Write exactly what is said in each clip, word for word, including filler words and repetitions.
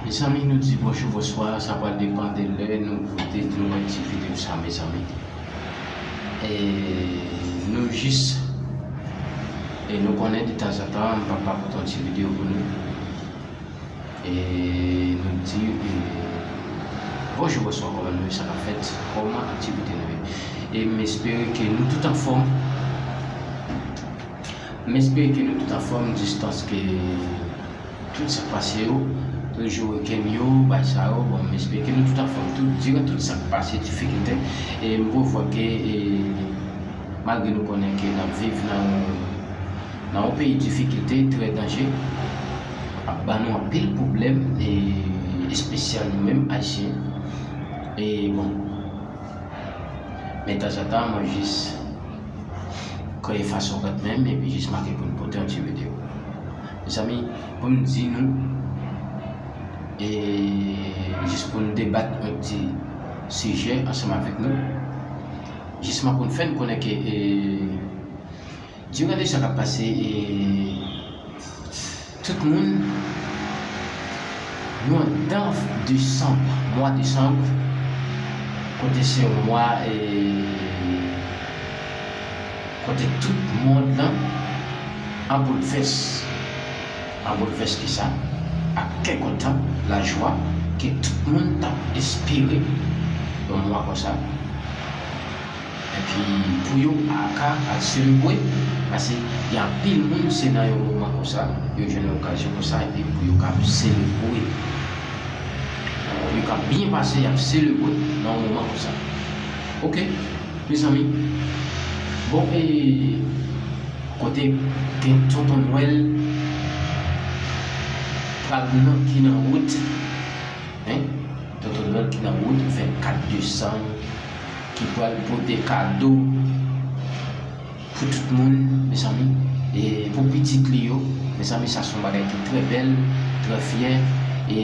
Mezanmi, nou di bonjou, bonswa, sa pral depann de lè nou pote nou wè ti videyo sa, mezanmi. E nou jis, e nou konnen detanzantan, m p ap pa pote yon ti videyo pou nou. E nou di, e, bonjou, bonswa, kòman nou ye, sa k ap fèt, kòman aktivite nou ye. E m espere ke nou tout anfòm. M espere ke nou tout anfòm, jistans ke tout sa k pase yo, rezo reken yo, bay sa yo, bon, m espere ke nou tout anfòm, tout, diran tout sa k pase, difikilte, e m prevwa ke, e, malgre nou konnen ke n ap viv nan, nan yon peyi difikilte, trè danje, ap ban nou anpil pwoblèm, e espesyal nou menm, Ayisyen. E, bon, men tanzantan, mwen jis kreye fason kont mwen, epi jis make pou n pote yon ti videyo. Mezanmi, pou m di nou, e jis pou n debat yon ti sijè ansanm avèk nou, jisman pou n fè n konnen ke, e, diran de sa k ap pase, e, tout moun, nou anndan desanm, mwa desanm, kote se yon mwa, e, kote tout mond lan an boulvès. An boulvès ki sa? Ak kè kontan, lajwa, ke tout moun t ap espere yon mwa konsa. Epi pou yo ka al selebre, paske gen anpil moun, se nan yon moman konsa, yo jwenn yon okazyon konsa, epi pou yo ka selebre. Yo ka byen pase, y ap selebre nan yon moman konsa. Oke, mezanmi. Bon, e kote gen Tonton Nwèl pral nan, ki nan wout, en? Tonton Nwèl ki nan wout, vennkat desanm, ki pral pote kado pou tout moun, mezanmi. E pou pitit li yo, mezanmi, sa se yon bagay ki trè bèl, trè fyè. E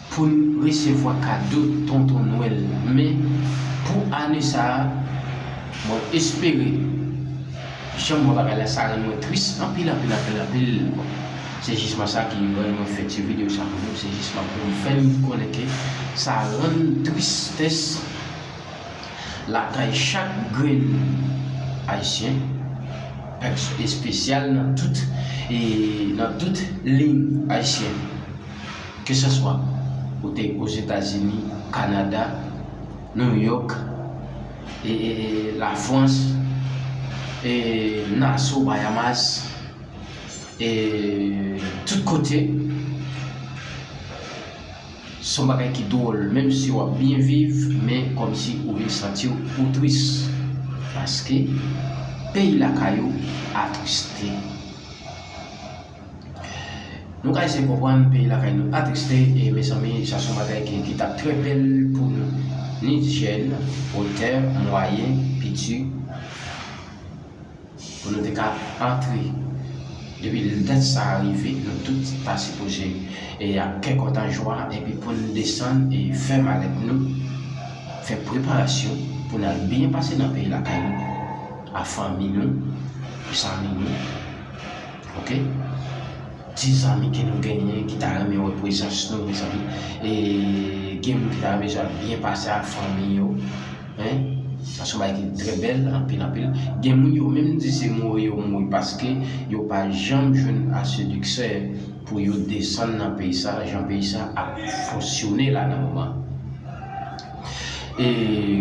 pou n resevwa kado Tonton Nwèl. Men, pou ane sa a, mwen espere, jan m wè bagay la, sa rann mwen tris anpil, anpil, anpil, anpil. Bon, se jisman sa ki rann mwen fè ti videyo sa pou nou. Se jisman pou m fè n konnen ke sa rann tristès lakay chak grenn Ayisyen, espesyal nan tout, e, nan tout liy ayisyen. Ke se swa ou te Ozetazini, Kanada, New York, e, e, e, Lafrans, e, Nassau, Bahamas, e, tout kote, se yon bagay ki dwòl. Menm si w ap byen viv, men kòmsi ou vin santi w, ou tris. Paske peyi lakay ou atriste. Nou ka eseye konprann peyi lakay nou atriste, e mezanmi, sa se yon bagay ki, ki t ap trè bèl pou nou, ni jèn, otè, mwayen, piti, pou nou te ka antre. Depi dat sa a rive, nou tout ta sipoze, e ak kè kontan, jwa, epi pou n desann e fè malèt nou, fè preparasyon pou n al byen pase nan peyi lakay nou, ak fanmi nou, zanmi nou. Oke? Ti zanmi ke nou genyen ki ta renmen wè prezans nou, mezanmi. E gen moun ki ta renmen sa byen pase ak fanmi yo. Hein? Sa se yon bagay ki trè bèl, anpil, anpil. Gen moun yo menm di se mouri yo mouri paske yo pa janm jwenn ase diksè pou yo desann nan peyi sa, jan peyi sa ap fonksyone la nan moman. E,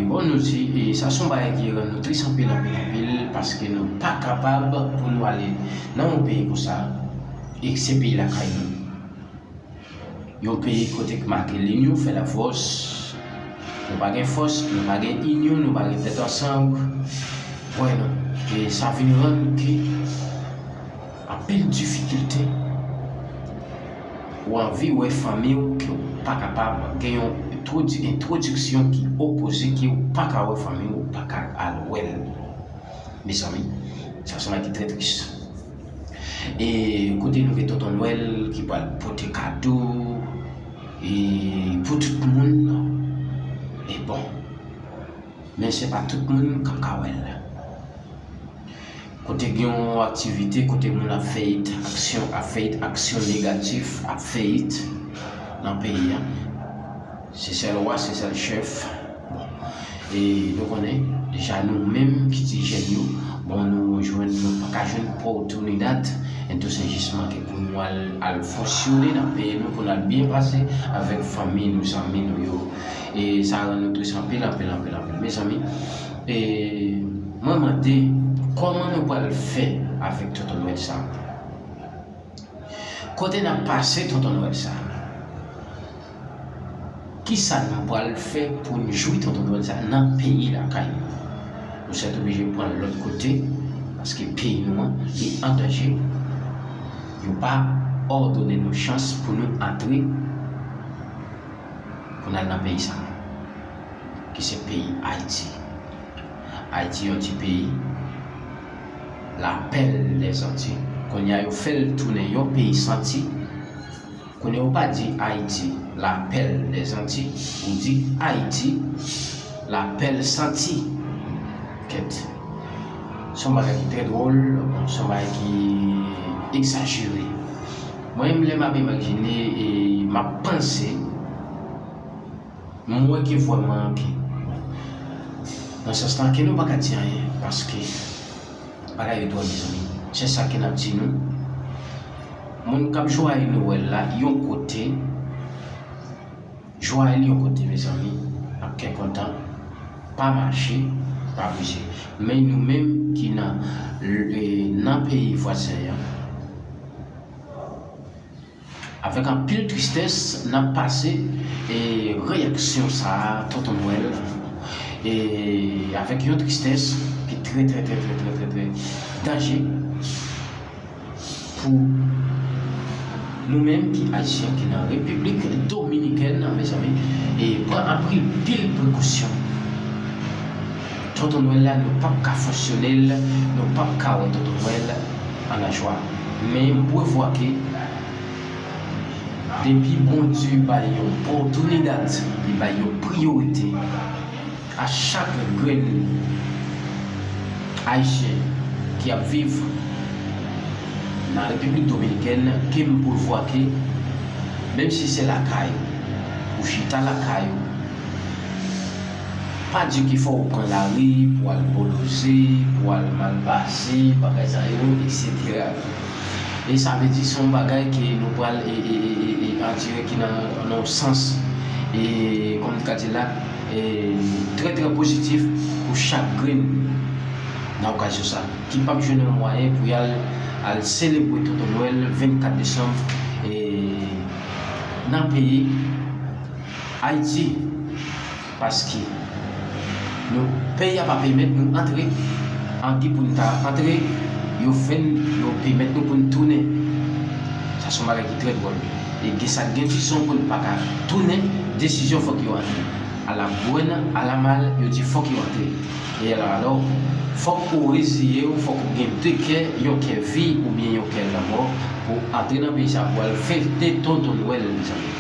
bon, nou di, e, sa se yon bagay ki rann nou tris anpil, anpil, anpil, paske nou pa kapab pou nou ale nan yon peyi konsa, e se peyi lakay nou. Yon peyi kote k make linyon fè lafòs. Nou pa gen fòs, nou pa gen inyon, nou pa gen tèt ansanm. Wè non, e sa vin rann ke anpil difikilte. Ou anvi wè fanmi w, ke w pa kapab, gen yon entwodi-, entwodiksyon ki opoze, ke w pa ka wè fanmi w, ou pa ka al wè l. Mezanmi, sa se yon bagay ki trè tris. E kote nou gen Tonton Nwèl ki pral pote kado, e pou tout moun. E bon, men se pa tout moun k ap ka wè l. Kote gen yon aktivite, kote moun ap fè it, aksyon ap fè it, aksyon negatif ap fè it nan peyi a. Se sèl wa, se sèl chèf. Bon. E nou konnen, deja nou menm ki ti jèn yo, bon, nou jwenn, nou pa ka jwenn oportunidad, entonces jis manke pou nou al, al fonksyone nan peyi nou, pou n al byen pase avèk fanmi nou, zanmi nou yo. E sa rann nou tris anpil, anpil, anpil, anpil. Mezanmi, e mwen mande, kòman nou pral fè avèk Tonton Nwèl sa? Kote n ap pase Tonton Nwèl sa? Kisa nou pral fè pou n jwi Tonton Nwèl sa nan peyi lakay nou? Nou sètoblije pran lòt kote, paske peyi nou an, li an danje. Yo pa òdone nou chans pou nou antre, pou n al nan peyi sa, ki se peyi Ayiti. Ayiti yon ti peyi, la perle des Antilles. Kounye a yo fè l tounen yon peyi santi. Kounye a ou pa di Ayiti, la perle des Antilles, ou di Ayiti, la perle santi. Kèt. Se yon bagay ki trè dwòl, se yon bagay ki egzajere. Mwen menm, lè m ap imajine e m ap panse, m wè ke vrèman ke, nan sans lan, ke nou pa ka di anyen, paske bagay yo dwòl, mezanmi. Se sa ke n ap di nou. Moun k ap jwaye Nwèl la, yon kote, jwaye l yon kote, mezanmi, ak kè kontan, pa mache, pa bouje. Men nou menm ki nan, e, nan peyi vwazen an, avèk anpil tristès, n ap pase, e, reyaksyon sa a, Tonton Nwèl, e, avèk yon tristès ki trè, trè, trè, trè, trè, trè, trè danje pou nou menm ki Ayisyen ki nan Repiblik Dominikèn, mezanmi, e pran anpil pil prekosyon. Tonton Nwèl la, nou p ap ka fonksyone l, nou p ap ka wè Tonton Nwèl an najwa. Men m prevwa ke depi Bondye bay yon oportunidad, li bay yon priyorite a chak grenn Ayisyen ki ap viv nan Repiblik Dominikèn, ke m prevwa ke, menm si se lakay ou, ou chita lakay ou, pa di ke fò ou pran lari pou al boloze, pou al mal pase, bagay sa yo, etsetera. E sa vle di se yon bagay ke nou pral, e, e, e, e, e, andire ki nan, nan yon sans, e, kòm nou ka di la, e, trè, trè pozitif pou chak grenn nan okazyon sa, ki p ap jwenn yon mwayen pou y al, al selebre Tonton Nwèl vennkat desanm, e, nan peyi Ayiti. Paske nou, peyi a pa pèmèt nou antre. Angi pou n ta antre, yo fè n, yo pèmèt nou pou n tounen. Sa se yon bagay ki trè dwòl. E gen sa k gen dizon pou n pa ka tounen, desizyon fòk yo antre. A la bwèn, a la mal, yo di fòk yo antre. E alò, alò, fòk ou reziye w, fòk ou gen de kè, yon kè vi oubyen yon kè lanmò, pou antre nan peyi sa, pou al fete Tonton Nwèl, mezanmi.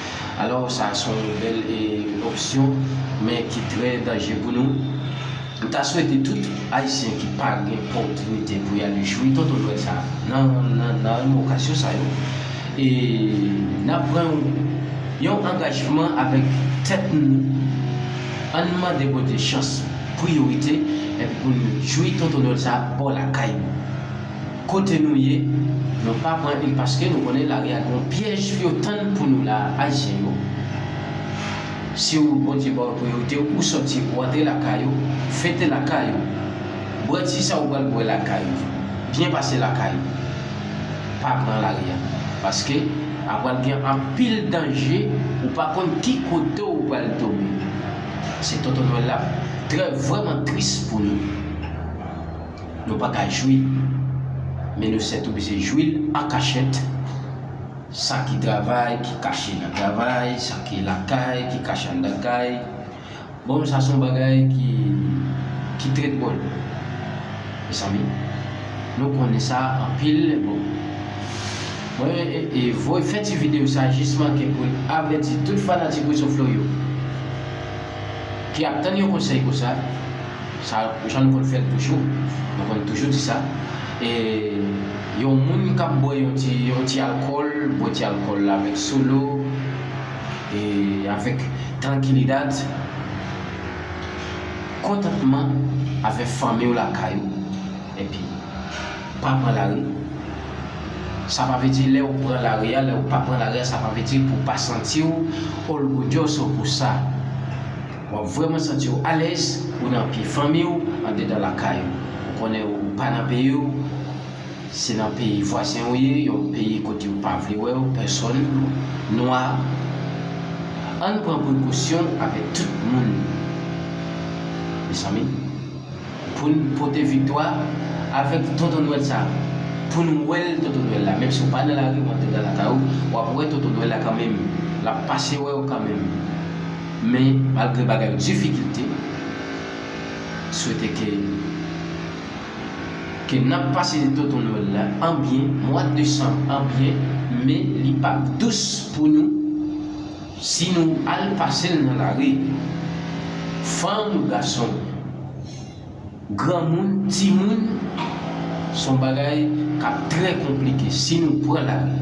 Alò, sa se yon bèl, e, opsyon, men ki trè danje pou nou. M ta swete tout Ayisyen ki pa gen opòtinite pou y al jwi Tonton Nwèl sa nan, nan, nan menm okazyon sa yo, e n ap pran yon, yon angajman avèk tèt nou. Ann mande Bondye chans, priyorite, epi pou n jwi Tonton Nwèl sa bò lakay nou. Kote nou ye, nou pa pran li paske nou konnen lari a gen yon pyèj yo tann pou nou la, Ayisyen yo. Si w, Bondye ba w priyorite, ou sòti, ou antre lakay ou, fete lakay ou. Bwè ti sa ou pral bwè lakay ou. Byen pase lakay ou. Pa pran lari a. Paske a pral gen anpil danje, ou pa konn ki kote ou pral tonbe. Se Tonton Nwèl la trè vrèman tris pou nou. Nou pa ka jwi l, men nou sètoblije jwi l an kachèt. Sa ki travay, ki kache nan travay, sa ki lakay, ki kache anndan kay. Bon, sa se yon bagay ki, ki trè dwòl. Mezanmi, nou konnen sa anpil, bon. Mwen, e, e, voye fè ti videyo sa jis manke pou n avèti tout fanatik Rezo Flow yo ki ap tann yon konsèy konsa. Sa, jan nou konn fè l toujou, nou konn toujou di sa. E yon moun k ap bwè yon ti, yon ti alkòl, bwè ti alkòl la avèk solo, e avèk trankilidad, kontantman avèk fanmi w lakay ou, epi pa pran lari. Sa pa vle di lè w pran lari a, lè w pa pran lari a, sa pa vle di pou w pa santi w orgulhoso pou sa. W ap vrèman santi w alèz, ou nan pye fanmi w, andedan lakay ou. Ou konnen ou pa nan peyi w, se nan peyi vwazen ou ye, yon peyi kote yo pa vle wè w, pèsòn, nwa. Ann pran prekosyon avèk tout moun. Mezanmi, pou n pote viktwa avèk Tonton Nwèl sa. Pou n wè l, Tonton Nwèl la, menm si w pa nan lari, w antre nan lakay ou, w ap wè Tonton Nwèl la kanmenm. L ap pase wè w kanmenm. Men, malgre bagay yo difikilte, swete ke, ke n ap pase Tonton Nwèl la an byen, mwa desanm an byen, men li p ap dous pou nou si nou al pase l nan lari. Fanm, gason, granmoun, timoun, se yon bagay k ap trè konplike si nou pran lari.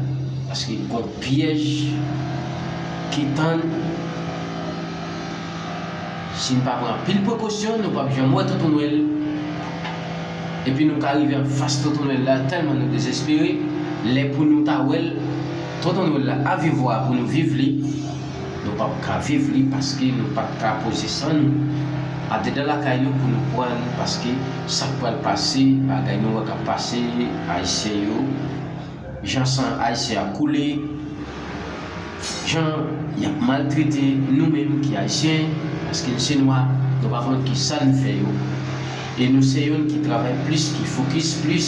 Paske gon pyèj ki tann. Si n pa pran anpil prekosyon, nou p ap janm wè Tonton Nwèl. Epi nou ka rive anfas Tonton Nwèl la, tèlman nou dezespere, lè pou nou ta wè l, Tonton Nwèl la a viv vwa pou nou viv li, nou p ap ka viv li paske nou pa t ka poze san nou andedan lakay nou pou nou pran, paske sa k pral pase, bagay nou wè k ap pase, Ayisyen yo, jan san Ayisyen ap koule, jan y ap maltrete nou menm ki Ayisyen, paske n se nwa, nou pa konn kisa n fè yo. E nou se youn ki travay plis, ki fokis plis,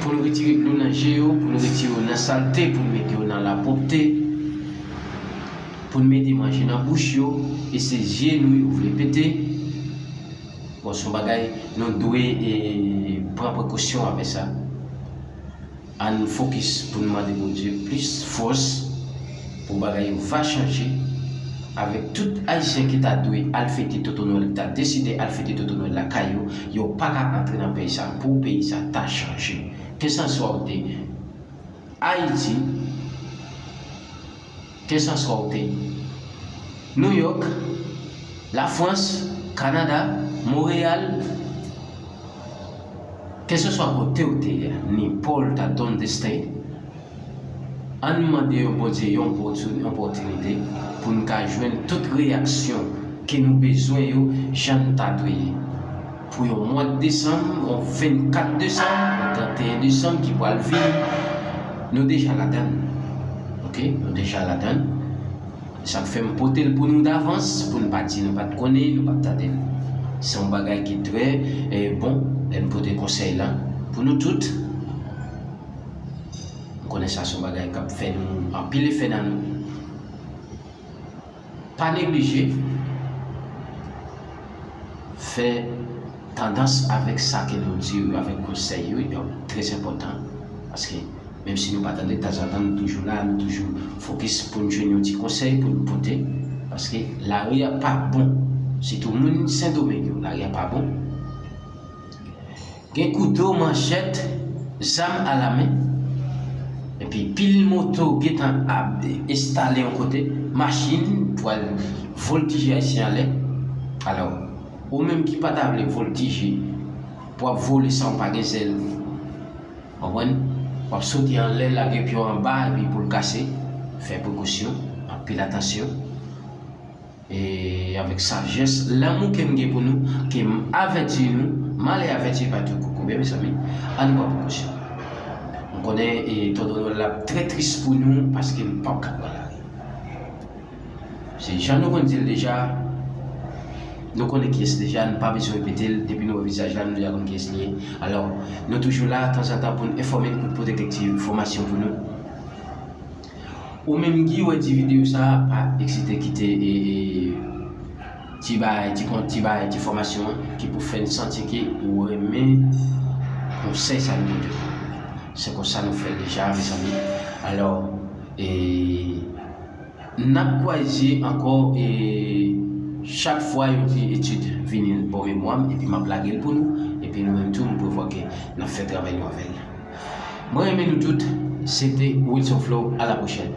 pou n retire dlo nan je yo, pou n retire yo nan salte, pou n mete yo nan lapwòpte, pou n mete manje nan bouch yo, e se zye nou yo vle pete. Bon, se yon bagay nou dwe, e, pran prekosyon avè sa. Ann fokis pou n mande Bondye plis fòs pou bagay yo va chanje. Avèk tout Ayisyen ki ta dwe al fete Tonton Nwèl, ki ta deside al fete Tonton Nwèl lakay yo, yo pa ka antre nan peyi sa pou peyi sa ta chanje. Kèlkanswa w te Ayiti, kèlkanswa w te Nouyòk, Lafrans, Kanada, Monreyal, kèlkanswa kote w te ye, Newport, Downstate, ann mande yon Bondye yon opòti-, opòtinite pou n ka jwenn tout reyaksyon ke nou bezwen yo jan n ta dwe ye. Pou yon mwa desanm, yon vennkat desanm, yon tranteyen desanm ki pral vini, nou deja ladann. Oke? Nou deja ladann. Sa k fè m pote l pou nou davans, pou n pa di nou pa t konnen, nou pa t tande l. Se yon bagay ki trè, eh, bon, lè n pote konsèy la pou nou tout. M konnen sa se yon bagay k ap fè nou anpil efè nan nou. Pa neglije fè tandans avèk sa ke nou di yo, avèk konsèy yo, yo trè enpòtan. Paske menm si nou pa tande, tanzantan nou toujou la, nou toujou fokis pou n jwenn yon ti konsèy pou n pote. Paske lari a pa bon. Sitou moun Sendomeng yo, lari a pa bon. Gen kouto, manchèt, zam alamen, epi pil moto gentan ap estale yon kote, machin pou al voltije Ayisyen anlè. Alò, ou menm ki pa ta vle voltije, pou ap vole san w pa gen zèl, konprann? W ap sote anlè, lage pye w anba, epi pou l kase, fè prekosyon, anpil atansyon. E avèk sajès, lanmou ke m gen pou nou, ke m avèti nou, malè avèti pa di koukou, men mezanmi, ann pran prekosyon. M konnen, e, Tonton Nwèl la ap trè tris pou nou, paske l p ap ka pran lari. Se jan nou konn di l deja, nou konnen kiyès deja, n pa bezwen repete l, depi nou wè vizaj la, nou deja konn kiyès li ye. Alò, nou toujou la, tanzantan, pou n enfòme n, pou n pote kèk ti enfòmasyon pou nou. Ou menm ki wè ti videyo sa a, pa ezite kite, e, e, ti bagay, ti kon-, ti bagay, ti enfòmasyon an ki pou fè n santi ke ou renmen konsèy sa nou pote. Se konsa nou fè l deja, mezanmi. Alò, e, n ap kwaze ankò, e, chak fwa yon ti etid vini bò memwa m, epi m ap lage l pou nou, epi Epi nou menm tou, m prevwa ke n ap fè travay nou avè l. Mwen renmen nou tout. Se te Wilson Flow. A la pwochèn.